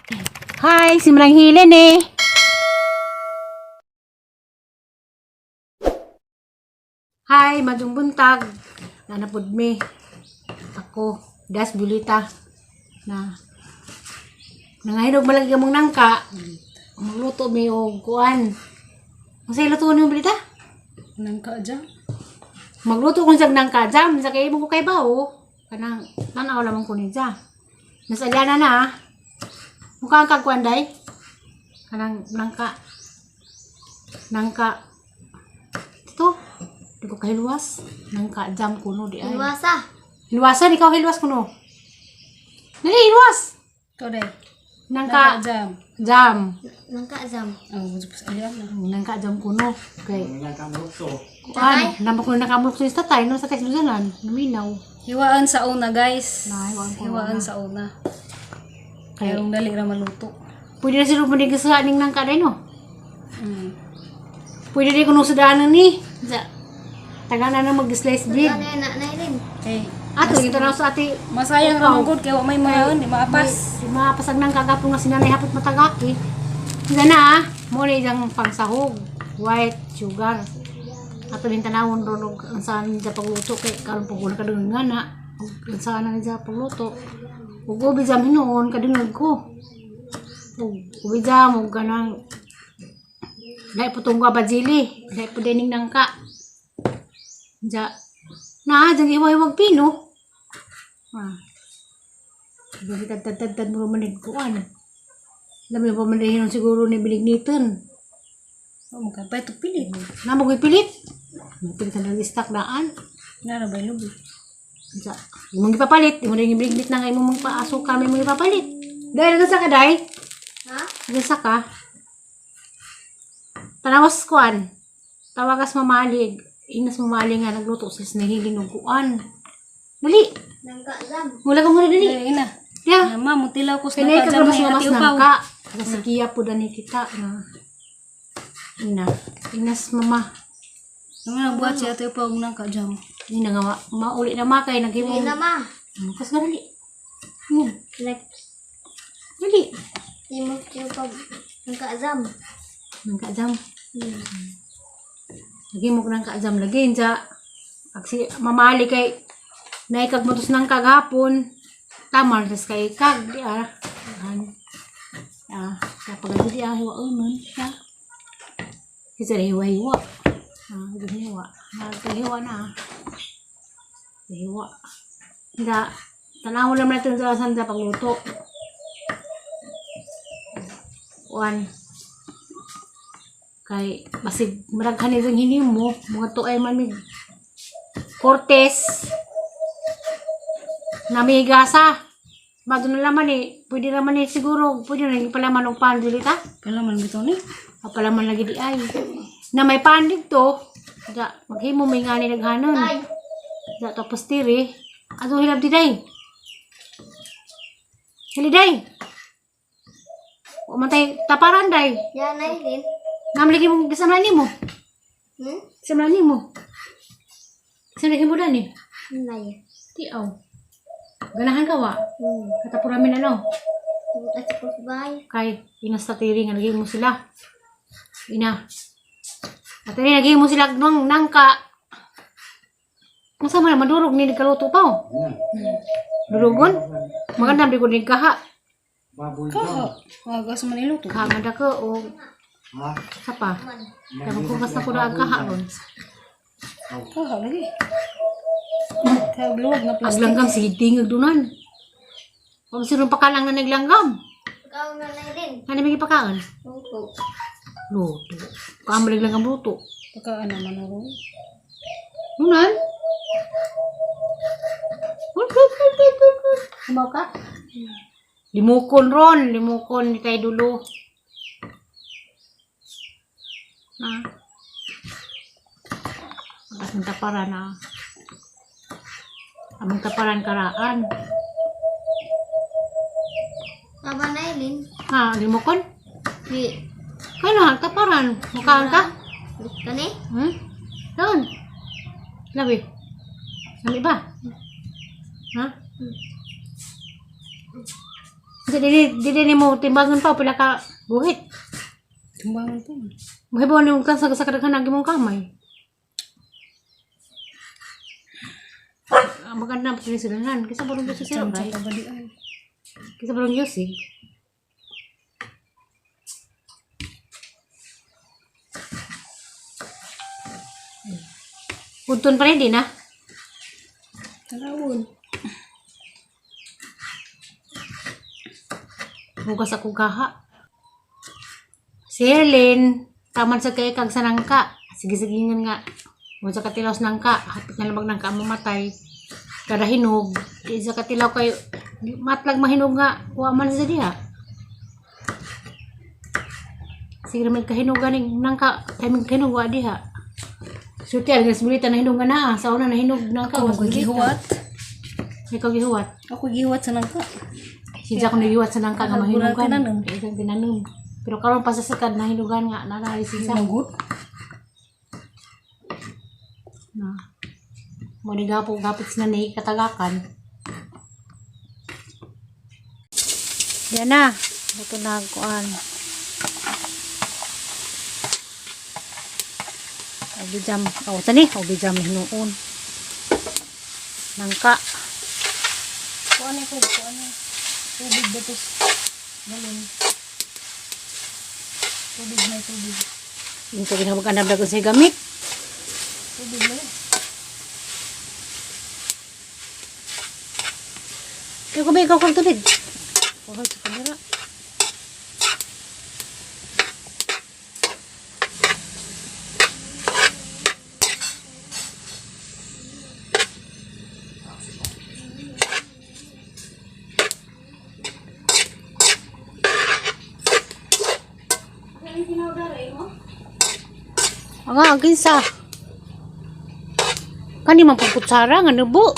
Hi, si Manang Hilen eh. Hi, madung buntag. Nanapod mi. Ako, Das Bulita. Na nangahinog malagi kamong nangka. Magluto mi og kuan. Unsay luto nimo, Bulita? Nangka jam. Magluto kung sag nangka jam sa kay mo ko kay bao. Kanang tan-aw lamang ko niya. Nasa na na. Ah. Mukha ang kagkuan day. Kanang nangka. Nangka. Ito. Di ko kahiluwas. Nangka jam kuno di ay. Iwasa. Hiluwasan, ikaw hiluwas kuno. Dali, hiluwas. Ikaw day. Nangka Nangka jam. jam. Nangka jam. Oh, gusto pa sa alian na. Nangka jam kuno. Kay Nagkamulso. kuan, nambak ko nakamulok sa tatay no sa text duzanan, naminaw. Hiwaan sa una, guys. Na, hiwaan ko Hiwaan una. sa una. Kay Kaya dali ra maluto. pwede na sila pwede sa ning nangka day no. Pwede din kuno sa daanan ni. Sa taga na nang mag-slice bread. Ano yun na na Kay Ato gito na sa ate. masayang ra man gud kay wa may maon, di maapas. Di mapasag nang kagapon nga sinanay hapot matagaki. Isa na ah, mo na isang pangsahog, white sugar. Ato din tanawon ron og ang saan niya pagluto kay karon pag wala kadungog nga na. Og ang saan na niya pagluto. Ug ubi jam hinuon kadungog ko. Ug ubi jam ug kanang dai putong ka bajili, dai po dining nangka. Ja. Na, jang iwa-iwag pino. Ah. Bakit tad mo man nagkuan. Alam mo pa man rin siguro ni bilignitan. Oh, magkapay to pilit. Na mo pilit. Mapilit na stock daan. Nara bay lubi. Sa imong gipapalit, imo rin bilignit na nga imong paasukal may imong gipapalit. Dahil nagsa ka dai? Ha? Nagsa ka? Tanawas kuan. Tawagas mamalig. Inas mamalig nga nagluto sa nahiling og kuan. Dali. Nangka jam. Mula ka muna dali. Dali na. Yeah. Na ma mutilaw ko sa Kaya nangka ka jam mas ni mamas Ate Upaw. nangka. Sa kiya po dani kita na. Ina. Inas mama. Ano nang buhat si Ate Upaw og nangka jam. Ina nga mauli na ma kay naghimo. Hindi na ma. Kas nga dali. Ina. Like, Dali. imo yung pag nangka jam. Nangka jam. Naghimo ko nangka jam lagi inja. Aksi mamali kay naikag mo tos nangka gahapon. Tamar tas kay kag di ah. An. Ah, kapag di ah hiwa unon siya. Kasi hiwa hiwa. Ah, hiwa. Hiwa na. Ah. Hiwa. Hindi. Tanaw lang natin sa saan sa pagluto. One. Kay basig maraghan ni hinimo mga to ay man mig Cortez namigasa. Mado na laman eh. Pwede naman eh siguro. Pwede na palaman og pan dili ta. Pala man bitaw ni. Palaman lagi di ay. Na may pan dito. Da, maghimo may ngani naghanon. Ay. Da, tapos tiri. Ato hilab di day. Hili day. O man tay taparan day. Yan na din. Namligi mo gisamlan nimo. Hmm? Gisamlan nimo. Gisamlan mo dani. Nay. Ti aw. Ganahan ka wa. Katapuramin ano. At ko bay. Kay inas sa tiri nga naging mo sila. Ina. At ini naging mo sila nang nangka. Masa man madurog ni nagkaluto pa oh. Durugon? Maganda di ko ni kaha. Baboy Kaha. Wagas man iluto. Kaha man dako o Ha? sapa. Kaya magkugas na ko na ang kaha ron. Kaha lagi. Kaya luwag nga plastic. Aglanggam sige tingag dunan. Huwag sino pakalang na naglanggam. Ikaw na na din. Ano may gipakaon? Luto. Luto. Kaamalig lang ang luto. Pagka ano man ako. Nunan? Kumaw ka? Limukon ron. Limukon ni tayo dulo. Na. Ang taparan na. Among taparan karaan. Aba na din. Ha, limukon? Di. Kano, taparan. Mukhaan ka? Kani? Doon. Labi. Lami ba? Ha? Dili dili nimo timbangan pa pila ka guhit. Timbangan pa. Mahibaw ni og sa sa kadaghan ang imong kamay. Ah, maganda pa sila silangan. Kisa barong sa sila, Samsa right? pa ba di ay? Kisa barong yusig. Punton pa rin din ah. Tarawon. Hugas ako gaha. Si Helen, taman sa kay kag sa nangka. Sige sige nga. Mo sa katilaw sa nangka, hapit na lamang nangka mamatay. Kada hinog, di sa katilaw kayo matlag mahinog nga, wa man sa diha. Sige naman kahinog ganing nangka, timing kahinog wa diha. Sulti ang simulita na hinog nga naa, sa una na hinog nangka Ako was gihuwat. Ikaw gihuwat. Ako gihuwat sa nangka. Sinja ko nagiwat sa nangka nga Ako mahinugan. tinanom. Kaya isang tinanom. Pero karon pa sa sakad nahinugan nga nanari siya. Nagut. Na. Mo ni gapo gapit sa nanay katagakan. Yan na. Luto na ang kuan. Obi jam. Oh, tani, obi jam hinuon. Nangka. Kuan ko, kuan. Tubig datos. Galon. Tubig na tubig. Yung ko ginabagan dagon sa gamit. Tubig na. Kaya ko ba ikaw kang tubig? Kuha sa kamera. Nga, ang kinsa. Kani man pong kutsara nga nubo.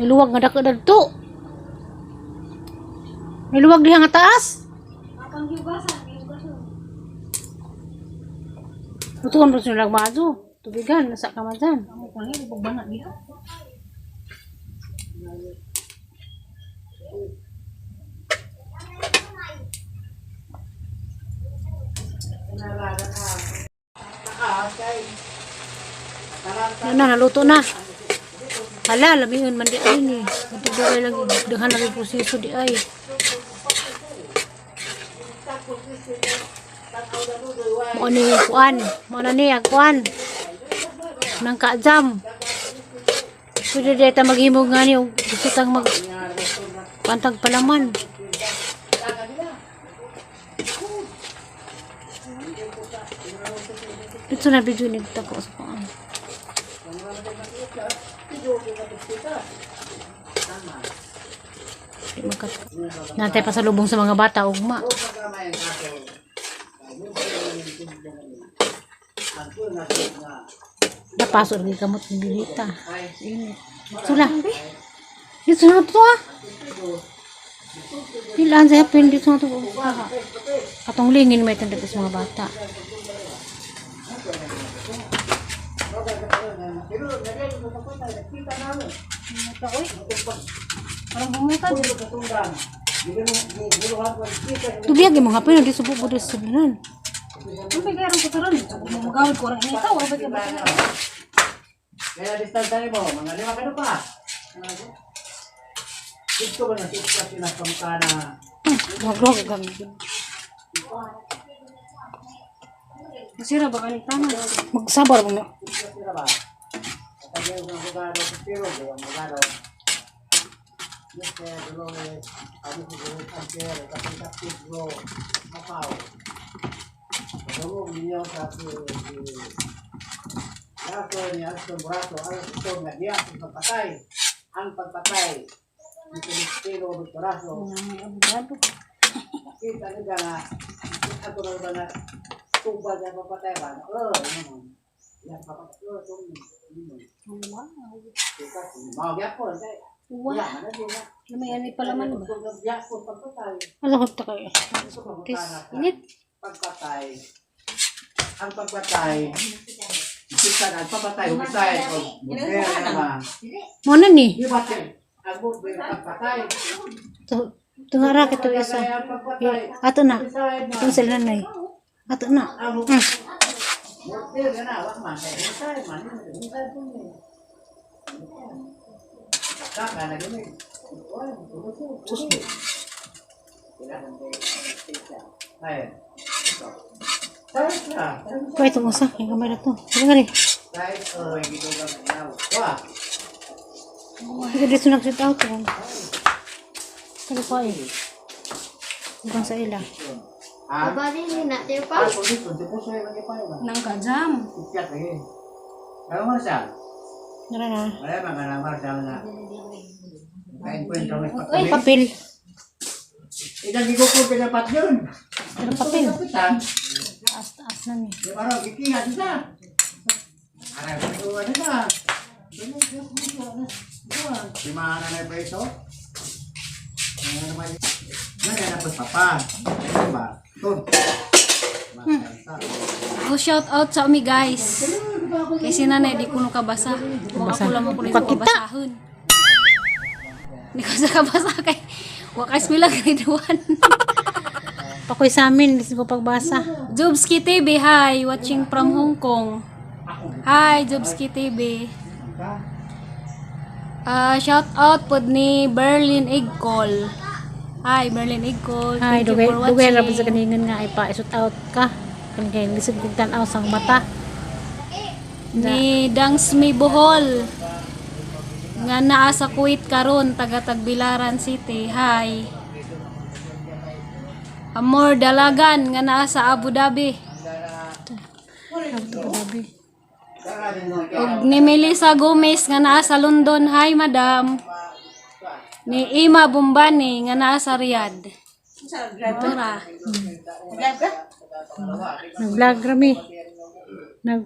Niluwag nga dako dadto. Niluwag diha nga taas. Apang giugasan, giugasan. Lutuan ba sila mazo? Tubigan, nasa kamajan. Amo ko ni pagbana diha. Ano na, naluto na. Hala, lamion man di ay ni. Dugay lagi, daghan lagi proseso di ay. Mo ni kuan, mo na ni ang kuan. Nang kaajam. Pwede di ta maghimog nga ni og gusto tang mag pantag palaman. Dito na video ni tako sa kuan. Di Natay pasalubong sa mga bata ugma. Napaso lagi kamot ng bilita. Sula. Dito na to ah. Pilaan sa hapin dito na to. Katong lingin may tanda sa mga bata. Parang bumuta dyan. Tubiyag mo hapin di subo ko sa subunan. Ang bigay ron ko taron. Magawid ko rin inita. Wala ba kayo ba? Kaya distansya mo, mga 5 ka na pa. Dito ba na sila sinasamka na Wag gamit. Masira ba kaning tanan? Magsabar mo na. sila ba? Kapag yung mga bugaro, pero yung bugaro. Mr. Dolores, ano ko Anker, Kapita Pedro, Mapaw. Padungog ninyo sa si Laso ni Aston Burato, ang ito nga diya sa pagpatay. Ang pagpatay ni Celestino Victoraso. May abogado. Nakita nila nga, ako na ba na tubad ang pagpatay ba? Oh, ano mo? Yan, papatay. Oh, itong, ano mo? Wow. Mau gyapon kay. Wow. Ya, mana di na. May ano palaman ba? Gyapon pagpatay. Ano ko ta kayo? Tis. Init. Pagpatay. Ang pagpatay. Kita na ang pagpatay humisay. Mujer na ba? Mo na ni. Di ba? Abot ba yung pagpatay? To tungara kito isa. Kaya pagpatay. Ato na. Ato sila nanay. Ato na. Mortir ka na, wak man. Kaya hintay man. Hintay po niya. Kaka na gini. Ay. Tayo ka. Kuha itong usa. Kaya gamay na to. Sige nga rin. Kahit oh, hindi ko ka Wah. Sige dito nag-sit out. Oh. Kaya ko eh. Ibang sa ila. Ah. Taba na na tayo pa. Ako dito, di po sa'yo lagi pa yun. Nang kajam. Ikat lagi. Ano mo siya? Nara na. Wala mga namar siya na. Kain ko yung tawid pa. Ay, papel. Ilang gigo ko pinapat yun. Pero papel. Kapitan. Taas, taas na ni. Di ba raw, gikihat na. Aray, ito ano na. Di maana na preso. Ano naman? Yan na po papa. Ano ba? Ito. Oh, shout out sa umi guys. Kay si nanay di kuno kabasa. Wa ako lang mo kuno sa Pakita. kabasahon. Di ko sa kabasa kay wa kay eskwela grade 1. Pakoy sa amin. Hindi ko pagbasa. Jobski TV, hi, watching from Hong Kong. Hi, Jobski TV. Ah, shout out pod ni Berlin Igcol. Hi, Berlin Igcol. Ay, Thank you dugay, for dugay ra watching. pa sa kaningan nga ay pa isut out ka. Kani kay lisod kog tan-aw sang mata. Ni Dangsmi Bohol. Nga naa sa Kuwait karon, taga Tagbilaran City. Hi. Amor Dalagan nga naa sa Abu Dhabi. Abu Dhabi. Ug ni Melissa Gomez nga naa sa London. Hi, madam. Ni Ima Bumbani nga naa sa Riyadh. Tora. Nag-vlog rami. Nag